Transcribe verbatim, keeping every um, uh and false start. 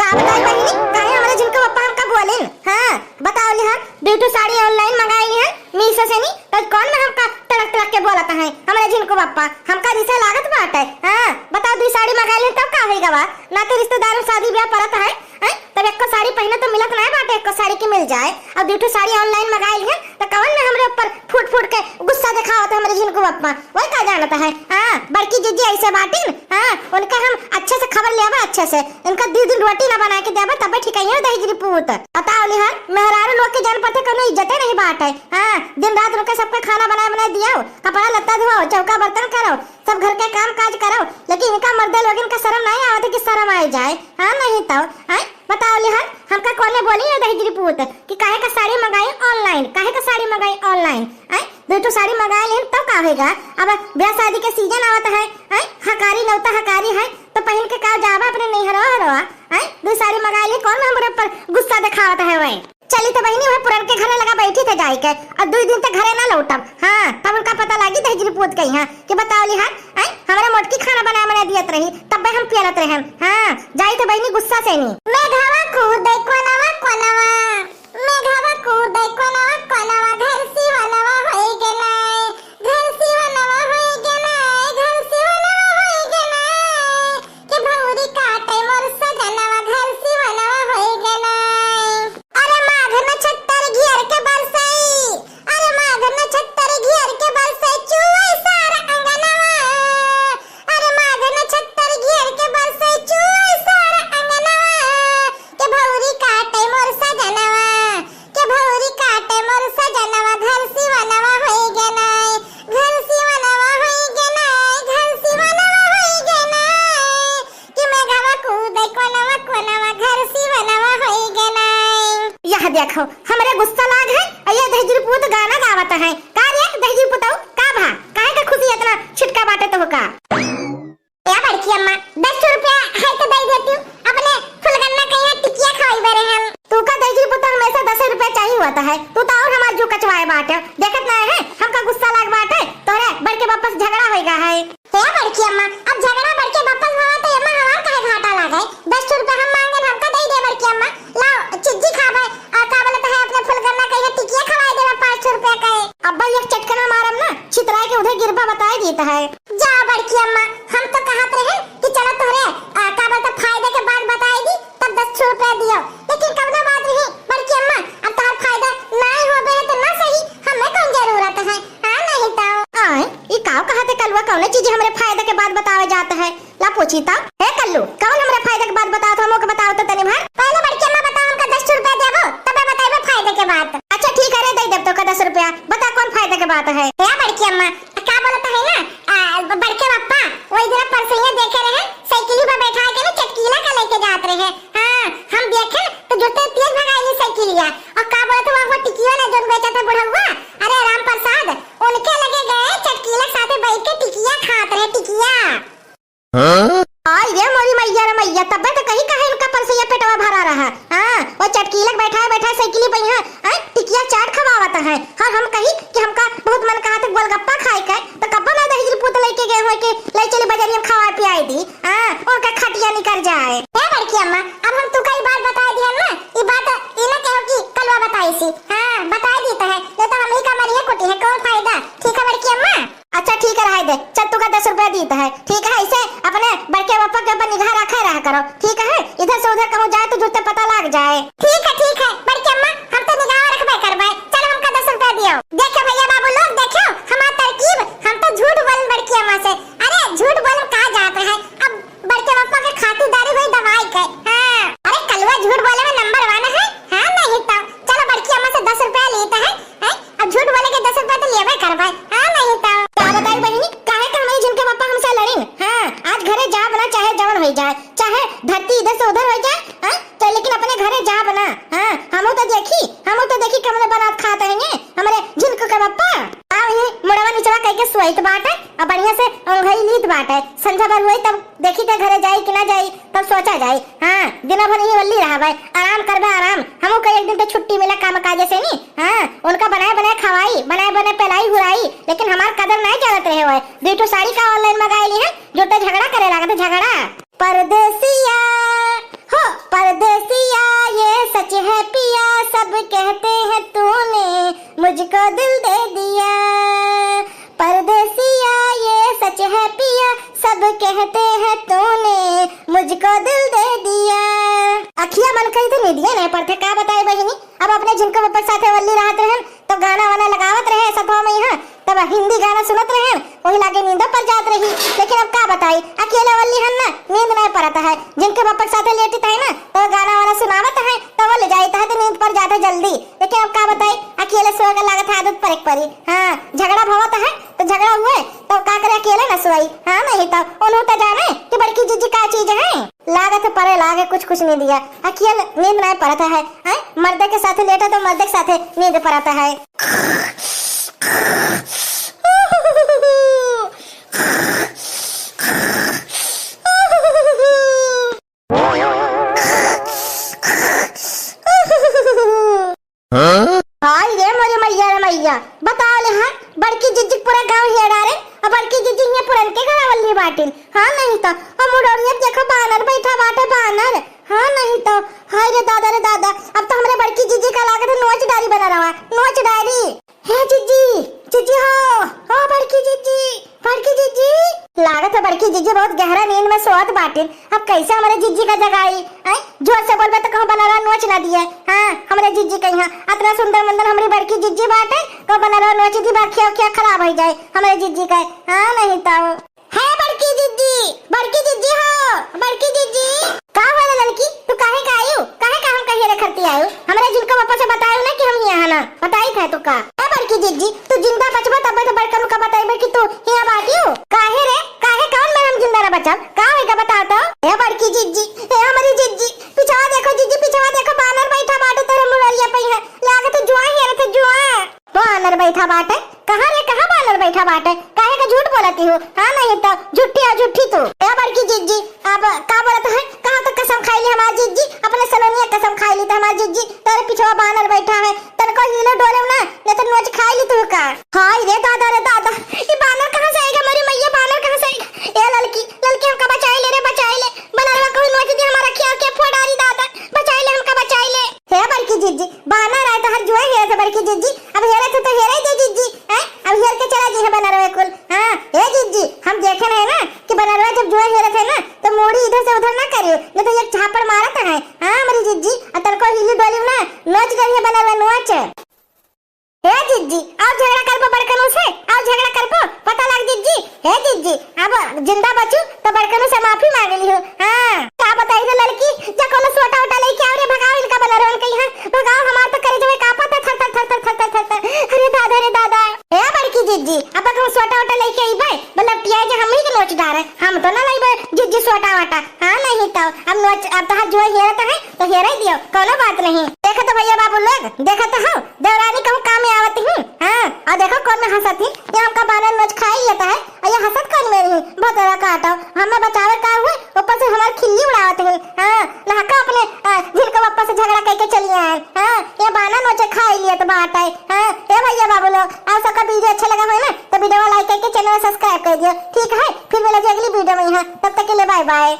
का बताई बहिनी, काहे हमरे झिनकू बप्पा हमका बोलिन? हाँ, बताओ लिहन, दुइ ठो साड़ी online मंगाई लिहन, Meesho से नी, तो कौन ना हमका तड़क तड़क के बोलत है, हमरे झिनकू बप्पा, हमका रिसे लागत बाटे। हाँ, बताओ, दुइ साड़ी मंगाई लिहन, तब का होई गवा? ना तो रिश्तेदार में शादी ब्याह परत है, हैं? तब एक्को साड़ी पहिने तो मिलत नाय बाटे, एक्को साड़ी के मिल जाए। अब दुइ ठो साड़ी online मंगाई लिहन, तो कवन में हमरे ऊपर फूट फूट के गुस्सा देखावत है हमरे झिनकू बप्पा, वही का जानत है। हाँ, बड़की जिज्जी ऐसे बाटिन, हाँ, उनका हम अच्छे से खबर लेबा, अच्छे से। इनका दुइ दिन रोटी ना बना के देबा, तबे ठीक है दहिजरी पूत। बताओ लिहन, मेहरारू लोग के जान पड़ते कौनो इज्जते नहीं बाटे। हाँ, दिन रात उनके सबके खाना बनाए बनाए दियाओ, कपड़ा लत्ता धोआओ, चौका बर्तन करो, सब घर के काम काज करो, लेकिन इनका मर्दे लोग इनका शर्म नहीं आवत कि शर्म आए जाए। हाँ, नहीं तो, हैं? बताओ लिहन, हमका कौने बोली है दहिजरी पूत कि काहे का साड़ी मंगाई online, काहे का साड़ी मंगाई online? हैं? दुइ ठो साड़ी मंगाई लिहन, तब का होइगा? अब ब्याह शादी के season आवत है, हैं? हकारी नौता हकारी है, तो पहिन के का जाबा अपने नैहरवा हरवा, हैं? दुइ साड़ी मंगाई लिहन, कौन हमरे ऊपर गुस्सा देखावत है वै? चली तो बहिनी, वह पुरन के घरे लगा बैठी थे जाई के, और दुइ दिन तक घरे ना लौटब। हाँ, तब उनका पता लागी दहिजरी पूत के यहाँ कि बताओ लिहन, हैं? हमारे मोटकी खाना बना बना दियत रही, तब हम पियलत रहन। हाँ, जाई तो बहिनी गुस्सा से नी। मेघवा कूदे कोनवा कोनवा, मेघवा कूदे कोनवा कोनवा, घर सिवनवा होई गे नाय, घर सिवनवा होई गे नाय, घर सिवनवा होई गे नाय, कि भौरी काटे मोर सजनवा, घर सिवनवा होई गे नाय। अरे माघ नक्षत्र घेर के बरसई, अरे माघ नक्षत्र घेर के बरसई, चुवई सारा अंगनवा। अरे माघ नक्षत्र घेर के बरसई, चुवई सारा अंगनवा। के भौरी काटे मोर सजनवा, के भौरी काटे मोर सजनवा, घर सिवनवा होई गे नाय, घर सिवनवा होई गे नाय, घर सिवनवा होई गे नाय। कि मेघवा कूदे कोनवा कोनवा, घर सिवनवा होई गे नाय। यह देखो, हमरे गुस्सा लाग है, और ये दहिजरी पूत गाना गावत है। का रे दहिजरी पुतऊ, का भा? काहे का खुशी इतना छिटका बाटे तोहका? ए बड़की अम्मा, दस रुपया है तो दे देती हूँ, अपने फुलगन्ना कहिया टिकिया खवाई बरे हम। तू का दहिजरी पुतऊ, हमेशा दस रुपया चाहिए होत है, तू तो और हमार जू कचवाए बाटे, देखत ना है हमका गुस्सा लाग बाटे, तोरे बड़के बप्पा से झगड़ा होइगा है। हे बड़की अम्मा, अब झगड़ा बड़के बप्पा से हुआ तो एमा हमार काहे घाटा लागे? दस रुपया हम मांगन, हमका दे दे बड़की अम्मा। लाओ, चिज्जी खाबे, और का बोलत है, अपने फुलगन्ना कहिया टिकिया खवाए देबे पाँच सौ रुपया के। अब्बा एक चटकना मारब ना, छितराए के उधर गिरबा बताए देत है। जा बड़की अम्मा, हम तो कहत रहे कि चलो तोहरे, आ, का बोलत, फायदे के बात बताए दी, तब दस रुपया दियो, लेकिन कवनो बात नहीं बड़की अम्मा, अब तोहर फायदा नाई होबे है तो ना सही, हमें कौन जरूरत है, हाँ नहीं तो। आए, ई काव कहत है कलुआ, कौने चीज हमरे फायदा के बात बतावे जात है? ला पूछी तो। ए कल्लू, कौन हमरे फायदा के बात बतावत हो, हमके बताओ तो तनी भर। पहले बड़की अम्मा बताओ, हमका दस रुपया देबो, तबे बताइबे फायदा के बात। अच्छा ठीक है रे, दे देब तोका दस रुपया। बता कौन फायदा के बात है? ए बड़की अम्मा, का बोलत है ना, आ, ब-, बड़के बप्पा, वही दिन परसैया देखे रहे, साइकिल पर बैठा के ना चटकीला का लेके जात रहे। हाँ, हम देखे तो जुरते तेज भगाई साइकिलिया। और का बोलत है, वो टिकिया ना जोन बेचत है बुढ़उआ, अरे राम प्रसाद, उनके लगे गए, चटकीला के साथे बैठ के टिकिया खात रहे, टिकिया। हाँ? आई रे मोरी मैया रे मैया, तब्बे तो कही काहे इनका परसैया पेटवा भरा रहा। हाँ, वो चटकीलक बैठाए बैठाए साइकिली पे यहाँ, हाँ, टिकिया चाट खवावत है। हाँ, हम कही कि हमका बहुत मन कहा था गोलगप्पा खाए के, तो कब्बो ना दहिजरी पूत लेके गए हो कि ले चली बजरिया में खवाए पियाए दी। हाँ, उनका खटिया निकर जाए। ए बड़की अम्मा, अब हम तू का ई बात बताए दिहन ना, ई बात ई ना कहो कि कलुआ बताई सी। हाँ, बताए दी तो है, नहीं तो हम ही का मरिए कुटी है, कौन फायदा? ठीक है बड़की अम्मा? अच्छा ठीक है, रहाई दे, चल तू का दस रुपया दीत है, ठीक है? ऐसे अपने बड़के बप्पा के ऊपर निगाह रखे रहा करो, ठीक है? इधर से उधर कहूँ जाए तो जुरते पता लाग जाए। ठीक है, ठीक है बड़की अम्मा, हम तो निगाह रखबे करबे। चल हमका दस रुपया दियो। देखे भैया बाबू लोग, देखे हमार तरकीब, हम तो झूठ बोलन बड़की अम्मा से। अरे झूठ बोलन का जात है, अब बड़के बप्पा के खातिरदारी हुई दवाई के। हाँ, अरे कलुआ झूठ बोले में number one है। हाँ नहीं तो चलो बड़की अम्मा से दस रुपया लेत है, हैं? अब झूठ बोले के दस रुपया तो लेबे करबे। हाँ नहीं तो। का बताई बहिनी, काहे का हमारी झिनके बप्पा हमसे लड़िन? हाँ, आज घरे जाब ना, चाहे जवन होई जाए, चाहे धरती इधर से उधर होई जाए, हाँ, तो लेकिन अपने घरे जाब ना। हाँ, हमहू तो देखी, हमहू तो देखी कमले बनात खात हैं ये हमारे झिनकू के बप्पा। आ ये मुड़वा निचवा कह के सोइत बाटे, अब बढ़िया से ओंघई लीत बाटे, संझा भर होई तब देखी ते घरे जाई कि ना जाई, तब सोचा जाई। हाँ, दिना भर यही वल्ली रहबे, आराम करबे आराम। हमहू के एक दिन तो छुट्टी मिला काम काजे से नी। हाँ, उनका बनाए बनाए खवाई, बनाए बनाए पिलाई हुराई, लेकिन हमार कदर नहीं जानत रहे हुए। दुई ठो साड़ी का online मंगाए ली है, जो तो झगड़ा करे लागत है, झगड़ा। परदेसिया हो, परदेसिया। मन कही तो नींदिया नहीं पड़ते, का बताई बहिनी। अब अपने झिनकू बप्पा के साथे वल्ली रहत रहन, तब गाना वाना लगावत रहे सथवा में यहाँ, तब हिंदी गाना सुनत रहे, वही लागे नींदो पर जात रही। लेकिन अब का बताई, अकेले वल्ली हन ना, नींद नहीं परत है। झिनकू बप्पा के साथे लेटित है ना, तो गाना वाना सुनावत है, तो वल्ली जाइत है तो नींद पर जात है जल्दी। लेकिन अब का बताई, अकेले सोए का लागत है, आदत परे के परी। हाँ, झगड़ा भवत है, तो झगड़ा हुए, तो का करे, अकेले न सोई। हाँ, नहीं तो उन्हों तो जाने कि बड़की जिज्जी का चीज है। लागत परे लागे कुछ कुछ नींदिया। अखियल नींद नहीं परत है, हैं? मर्दे के साथे लेटा तो मर्दे के साथे नींद परत है। हाय रे मोरे मैया रे मैया, बताओ ले, हाँ, बड़की जिज्जी पूरा गाँव हेरा रे, और बड़की जिज्जी हियाँ पुरन के घरा वल्ली बाटिन। हाँ, नहीं तो, और मुड़ोरिया देखो, बानर बैठा बाटे, बानर। हाँ, नहीं तो, हाय रे दादा रे दादा, अब तो हमरे बड़की जिज्जी का लागत है नोच डारी बना रहा, नोच डारी। हे जिज्जी, जिज्जी हो, ओ बड़की जिज्जी, बड़की जिज्जी। लागत है बड़की जिज्जी बहुत गहरा नींद में सोवत बाटिन। अब कैसे हमरे जिज्जी का जगाई? हैं? जोर से बोलबे तो कहूँ बनरवा नोच ना दिए। हाँ, हमरे जिज्जी कहीं हाँ, अतना सुंदर मुंदर हमरी बड़की जिज्जी बाटे, कहूँ बनरवा नोच दी, बा खिया खिया खराब हो जाए हमरे जिज्जी का। हाँ, नहीं तो। हे बड़की जिज्जी, बड़की जिज्जी हो, बड़की जिज्जी। का होला ललकी, तू काहे का आयु? काहे का हम कहिए रे खरती आयु? हमरे झिनकू बप्पा से बतायु ना कि हम हियाँ है ना, बताई था तू का। हे बड़की जिज्जी, तू जिंदा बचबा तबे तो बड़कनू का बताइबे कि तू हियाँ बाटियु। काहे रे, काहे कौन में हम जिंदा न बचब? का होइगा बताओ तो? हे बड़की जिज्जी, हे हमरी जिज्जी, पिछवा देखो जिज्जी, पिछवा देखो, बानर बैठा बाटे तोरे मुड़रिया पे है। लागत है जुआ हेरत है, जुआ। बानर बैठा बाटे? कहाँ रे, कहाँ बानर बैठा बाटे? काहे का झूठ बोलती हो? हाँ, नहीं तो झूठी है, झूठी तू। ए बड़की जिज्जी, अब का बोलत है? कहाँ तो कसम खाई ली हमार जिज्जी, अपने सलोनिया कसम खाई ली तो हमार जिज्जी, तोरे पिछवा बानर बैठा है, तनको हिलो डोले ना, नहीं तो नोच खाई ली तू का। हाय रे दादा रे दादा, ये बानर कहाँ से आएगा? मेरी मैया, बानर कहाँ से आएगा? ए ललकी, ललकी हमका बचाई ले रे, बचाई ले, बनरवा कहूँ नोच दी हमारा खिया के फोड़ारी दादा, बचाई ले हमका, बचाई ले। हे बड़की जिज्जी, बानर आए तो हर जुआ हेरत है बड़की जिज्जी, अब हेरत है तो हेरे दे जिज्जी, हैं? अब हेर के चला जी है बनरवा कुल। हाँ, हे जिज्जी, हम देखे है ना कि बनरवा जब जुआ हेरत है ना तो मूड़ी इधर से उधर ना करियो, नहीं तो एक झापड़ मारत है। हाँ, हमारी जिज्जी, और तनको हिली डोली ना, नोच डरी है बनरवा, नोच। हे जिज्जी, और झगड़ा करबो बड़कनू से, और झगड़ा करबो, पता लग जिज्जी। हे जिज्जी, अब जिंदा बचू तो बड़कनू से माफी मांग लियो। हाँ, का बताई रे ललकी, जा कोनो सोटा वोटा लेके आओ रे, भगाओ इनका बनरवन के यहाँ, भगाओ, हमार तो करेजवा कांपत है थर थर थर थर। अरे दादा रे दादा। ए बड़की जिज्जी, अब हम सोटा वोटा लेके अइबे, मतलब पिया जे हमही के नोच डारे, हम तो ना लइबे जिज्जी सोटा वोटा। हाँ, नहीं तो अब नोच, अब तो हाथ जो हेरत है तो हेरे दियो, कोनो बात नहीं। देखत हो भैया बाबू लोग, देखत हो, देवरानी कहूँ काम में आवत ही। हाँ, और देखो कौन में हंसत ही, ये हमका बानर नोच खाई लेता है, और ये हंसत कौन में रही, भतरा काटो, हमें बचावे का हुए, ऊपर से हमार खिल्ली उड़ावत ही। हाँ, नहका अपने, आ, झिनकू बप्पा से झगड़ा करके चली आए। हाँ, ये बानर नोचे खाई लिए तो बात है। हाँ, ए भैया बाबू लोग, आप सबका वीडियो अच्छा लगा हो ना, तो वीडियो को like करके चैनल को सब्सक्राइब कर दियो, ठीक है? फिर मिला जी अगली वीडियो में यहाँ, तब तक के लिए बाय बाय।